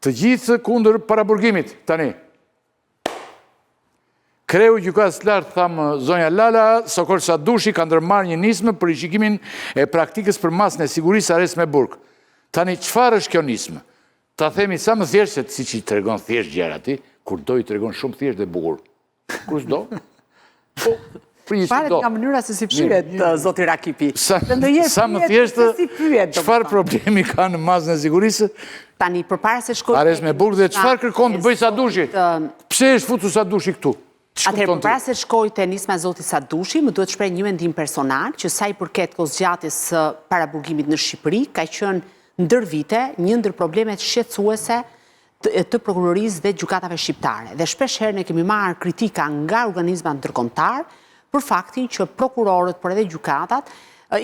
Të gjithë kundër paraburgimit, tani. Kreu i Gjykatës së Lartë, thamë zonja Lala, Sokol Sadushi ka ndërmarrë një nismë për rishikimin e praktikës për masën e sigurisë arrest me burg. Tani, çfarë është kjo nismë? Ta themi sa më thjesht, se siç i tregon thjesht gjërat ti, kur do i tregon shumë thjesht dhe bukur. Kur s'do? Po, Varet nga mënyra se si pyet, zoti Rakipi. Sa, sa më thjesht, çfarë problemi ka në masën e sigurisë? Tani, përpara se shkoj... Arrest me burg dhe çfarë kërkon të bëjë Sadushi? Pse është futur Sadushi këtu? Atëherë, përpara se shkoj te nisma e zotit Sadushi, më duhet shpreh një mendim personal, që sa i përket kohëzgjatjes së paraburgimit në Shqipëri, ka qenë ndër vite një ndër problemet shqetësuese të prokurorisë dhe gjykatave shqiptare. Dhe shpesh herë ne kemi marrë kritika nga organizmat ndërkombëtarë për faktin që prokurorët, por edhe gjykatat,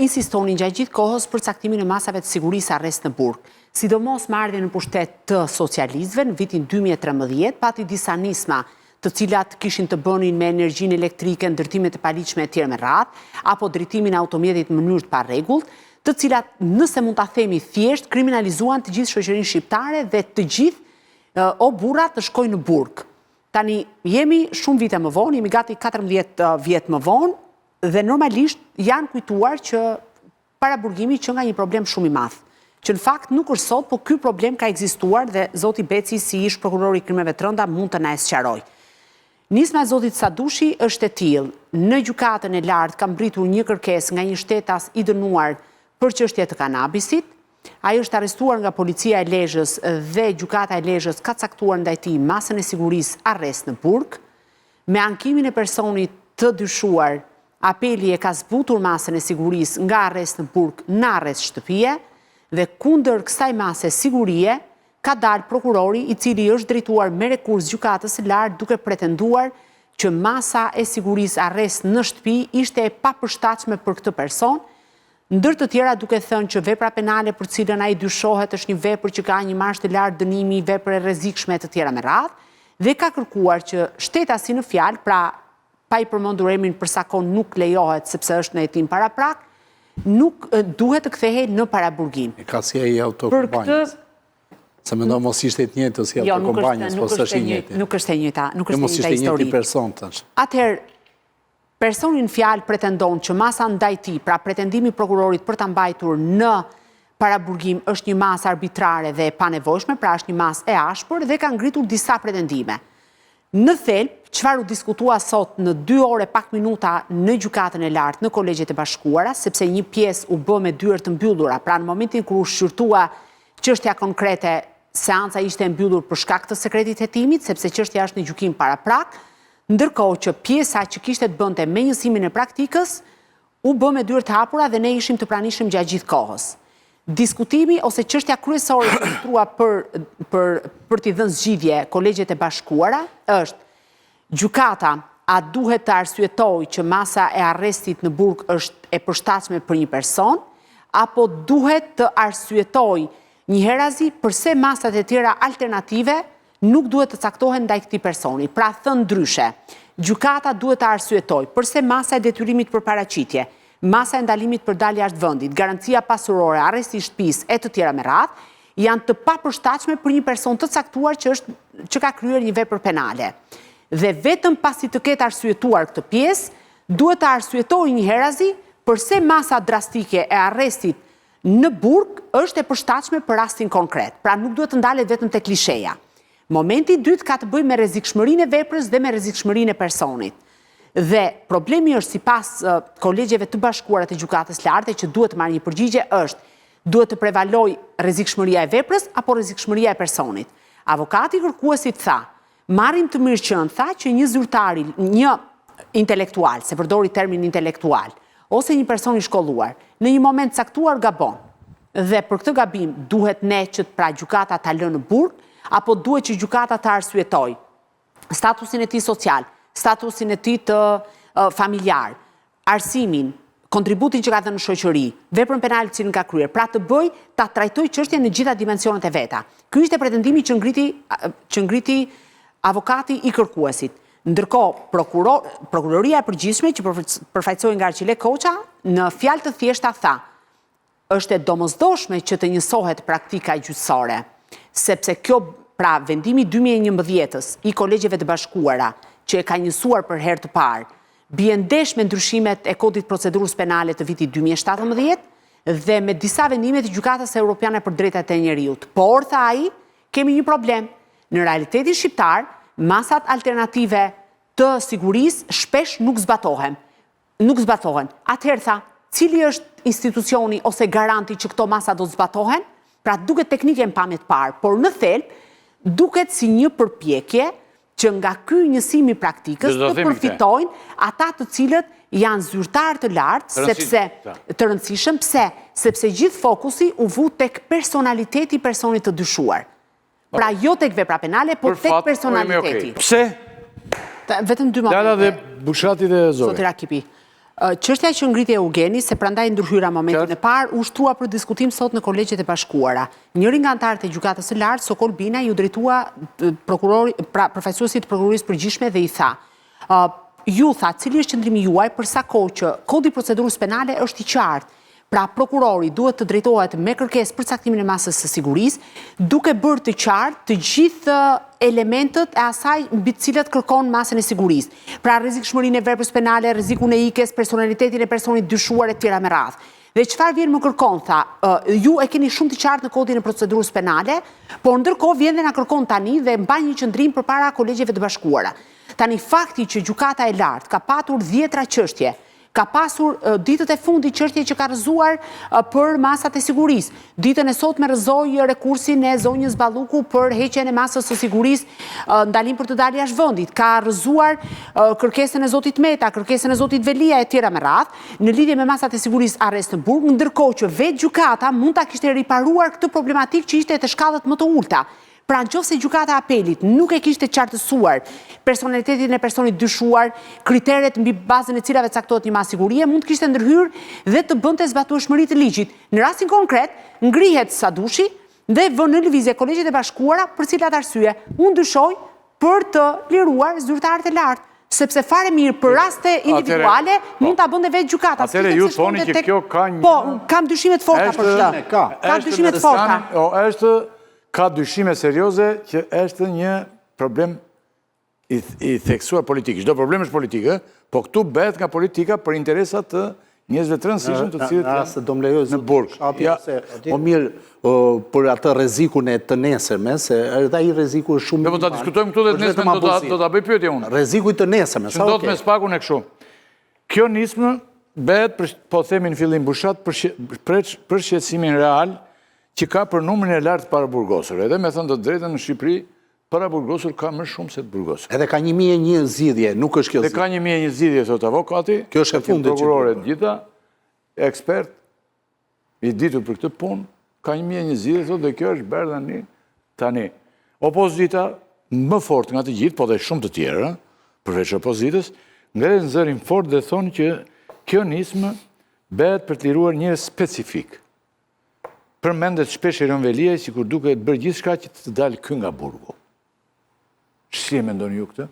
insistonin gjatë gjithë kohës për caktimin e masave të sigurisë arrest në burg. Sidomos me ardhjen në pushtet të socialistëve në vitin 2013, pati disa nisma të cilat kishin të bënin me energjinë elektrike, ndërtimet e paligjshme etj me radhë, apo drejtimin e automjetit në mënyrë të parregullt, të cilat, nëse mund ta themi thjesht, kriminalizuan të gjithë shoqërinë shqiptare dhe të gjithë o burra të shkojnë në burg. Tani jemi shumë vite më vonë, jemi gati 14 vjet më vonë dhe normalisht janë kujtuar që Paraburgimi qenka një problem shumë i madh, që në fakt nuk është sot, po ky problem ka ekzistuar dhe zoti Beci si ish prokuror i krimeve të rënda mund të na e sqarojë. Nisma e zotit Sadushi është e tillë, në Gjykatën e Lartë ka mbërritur një kërkesë nga një shtetas i dënuar për çështje të kanabisit. Ai është arrestuar nga policia e Lezhës dhe Gjykata e Lezhës ka caktuar ndaj tij masën e sigurisë arrest në burg. Me ankimin e personit të dyshuar, Apeli e ka zbutur masën e sigurisë nga arrest në burg në arrest shtëpie dhe kundër kësaj mase sigurie ka dalë prokurori i cili i është drejtuar me rekurs Gjykatës së Lartë duke pretenduar që masa e sigurisë arrest në shtëpi ishte e papërshtatshme për këtë person, ndër të tjera duke thënë që vepra penale për të cilën ai dyshohet është një vepër që ka një marzh të lartë dënimi, vepër e rrezikshme e të tjera me radhë dhe ka kërkuar që shtetasi në fjalë, pra pa i përmendur emrin për sa kohë nuk lejohet sepse është në hetim paraprak, nuk duhet të kthehej në paraburgim. E ka si ai autokompanjës. Se mendoj mos ishte i njëjtë si jo, autokompanjës, po s'është i njëjti. Nuk është e njëjta, nuk është e njëjta histori. Mos ishte i njëjti person tash. Atëherë personi në fjalë pretendon që masa ndaj tij, pra pretendimi i prokurorit për ta mbajtur në paraburgim është një masë arbitrare dhe e panevojshme, pra është një masë e ashpër dhe ka ngritur disa pretendime. Në thelb, çfarë u diskutua sot në dy orë e pak minuta në Gjykatën e Lartë në Kolegjet e Bashkuara, sepse një pjesë u bë me dyer të mbyllura, pra në momentin kur u shqyrtua çështja konkrete, seanca ishte e mbyllur për shkak të sekretit të hetimit, sepse çështja është në gjykim paraprak, ndërkohë që pjesa që kishte të bënte me njësimin e praktikës, U bë me dyer të hapura dhe ne ishim të pranishëm gjatë gjithë kohës. Diskutimi ose çështja kryesore që u shtrua për për për t'i dhënë zgjidhje Kolegjet e Bashkuara është gjykata a duhet të arsyetojë që masa e arrestit në burg është e përshtatshme për një person apo duhet të arsyetojë njëherazi përse masat e tjera alternative nuk duhet të caktohen ndaj këtij personi. Pra, thënë ndryshe, gjykata duhet të arsyetojë përse masa e detyrimit për paraqitje, masa e ndalimit për dalje jashtë vendit, garancia pasurore, arresti i shtëpisë e të tjera me radhë, janë të papërshtatshme për një person të caktuar që është që ka kryer një vepër penale. Dhe vetëm pasi të ketë arsyetuar këtë pjesë, duhet të arsyetojë njëherazi përse masa drastike e arrestit në burg është e përshtatshme për rastin konkret. Pra nuk duhet të ndalet vetëm te klisheja. Momenti i dytë ka të bëjë me rrezikshmërinë e veprës dhe me rrezikshmërinë e personit. Dhe problemi është sipas kolegjeve të bashkuara të Gjykatës Larte që duhet të marrë një përgjigje është duhet të prevalojë rrezikshmëria e veprës apo rrezikshmëria e personit. Avokati i kërkuesit tha, Marrim të mirëqenë, tha që një zyrtar, një intelektual, se përdori termin intelektual, ose një person i shkolluar, në një moment të caktuar gabon. Dhe për këtë gabim duhet ne që pra gjykata ta lë në burg, apo duhet që gjykata të arsyetojë statusin e tij social, statusin e tij të familjar, arsimin, kontributin që ka dhënë në shoqëri, veprën penale të cilën ka kryer, pra të bëjë, ta trajtojë çështjen në gjitha dimensionet e veta. Ky ishte pretendimi që ngriti që ngriti avokati i kërkuesit. Ndërkohë, prokuror, prokuroria e përgjithshme që përfaqësohej nga Arqile Koça, në fjalë të thjeshta tha, është e domosdoshme që të njësohet praktika gjyqësore, sepse kjo pra vendimi i 2011-ës i Kolegjeve të Bashkuara, që e ka njësuar për herë të parë, bie ndesh me ndryshimet e Kodit të Procedurës Penale të vitit 2017 dhe me disa vendime të Gjykatës Europiane për Drejtat e Njeriut. Por, tha ai, kemi një problem. Në realitetin shqiptar, masat alternative të sigurisë shpesh nuk zbatohen. Nuk zbatohen. Atëherë tha, cili është institucioni ose garanti që këto masa do të zbatohen? Pra duket teknike në pamje të parë, por në thelb duket si një përpjekje që nga ky njësim i praktikës të përfitojnë ata të cilët janë zyrtarë të lartë, sepse të rëndësishëm, pse? Sepse gjithë fokusi u vu tek personaliteti i personit të dyshuar. Pra jo tek vepra penale, po tek personaliteti. Pse? Vetëm dy momente. Lala dhe Bushati dhe Zogaj. Zoti Rakipi. Çështja që ngriti Eugeni, se prandaj ndërhyra momentin e parë, u shtrua për diskutim sot në Kolegjet e Bashkuara. Njëri nga anëtarët e Gjykatës së Lartë, Sokol Bina, iu drejtua prokurori, pra përfaqësuesit të Prokurorisë së Përgjithshme dhe i tha, Ju, tha, cili është qëndrimi juaj për sa kohë që Kodi i Procedurës Penale është i qartë, pra prokurori duhet të drejtohet me kërkesë për caktimin e masës së sigurisë, duke bërë të qartë të gjithë elementët e asaj mbi të cilët kërkon masën e sigurisë. Pra rrezikshmërinë e veprës penale, rrezikun e ikjes, personalitetin e personit të dyshuar e tjera me radhë. Dhe çfarë vjen më kërkon, tha, ju e keni shumë të qartë në kodin e procedurës penale, por ndërkohë vjen dhe na kërkon tani dhe mban një qëndrim përpara kolegjeve të bashkuara. Tani fakti që Gjykata e Lartë ka patur dhjetra çështje, ka pasur ditët e fundit çështje që ka rrëzuar për masat e sigurisë. Ditën e sotme rrëzoi rekursin e zonjës Balluku për heqjen e masës së sigurisë, ndalim për të dalë jashtë vendit. Ka rrëzuar kërkesën e zotit Meta, kërkesën e zotit Veliaj e tjera me radhë, në lidhje me masat e sigurisë arrest në burg, ndërkohë që vetë gjykata mund ta kishte riparuar këtë problematikë që ishte te shkallët më të ulëta. Pra në qoftë se Gjykata e Apelit nuk e kishte qartësuar personalitetin e personit të dyshuar, kriteret mbi bazën e cilave caktohet një masë sigurie, mund të kishte ndërhyrë dhe të bënte zbatueshmëri të ligjit. Në rastin konkret, ngrihet Sadushi dhe vë në lëvizje Kolegjet e Bashkuara për cilat arsye? Unë dyshoj për të liruar zyrtarët e lartë, sepse fare mirë për raste individuale po. mund ta bënte vetë gjykata. Atëherë ju thoni që kjo ka një Po, kam dyshime të forta për këtë. Kam dyshime të forta. Është Ka dyshime serioze që është një problem i, i theksuar politik. Çdo problem është politik, ë? Po këtu bëhet nga politika për interesa të njerëzve të rëndësishëm të cilët janë do më lejoj në burg. Ja, se, po mirë për atë rrezikun e të nesërmes, se edhe ai rreziku është shumë i. Po ta diskutojmë këtu dhe të nesërmen do ta do ta bëj pyetje unë. Rreziku i të nesërmes, sa okay. me SPAK-un e kështu. Kjo nismë bëhet për, po themi në fillim Bushat për për, për shqetësimin real që ka për numrin e lartë të paraburgosur. Edhe me thënë të drejtën në Shqipëri, paraburgosur ka më shumë se të burgosur. Edhe ka 1001 zgjidhje, nuk është kjo zgjidhje. Dhe ka 1001 zgjidhje, thotë avokati, kjo është e fundit që prokurorë të gjitha, ekspert, i ditur për këtë punë, ka 1001 zgjidhje, thotë, dhe kjo është bërë tani. Tani, opozita më fort nga të gjithë, po dhe shumë të tjerë, përveç opozitës, ngrenë zërin fort dhe thonë që kjo nismë bëhet për të liruar njerëz specifikë. Përmendet shpesh Erion Veliaj sikur duke bërë gjithçka që të dalë ky nga burgu. Si e mendoni ju këtë?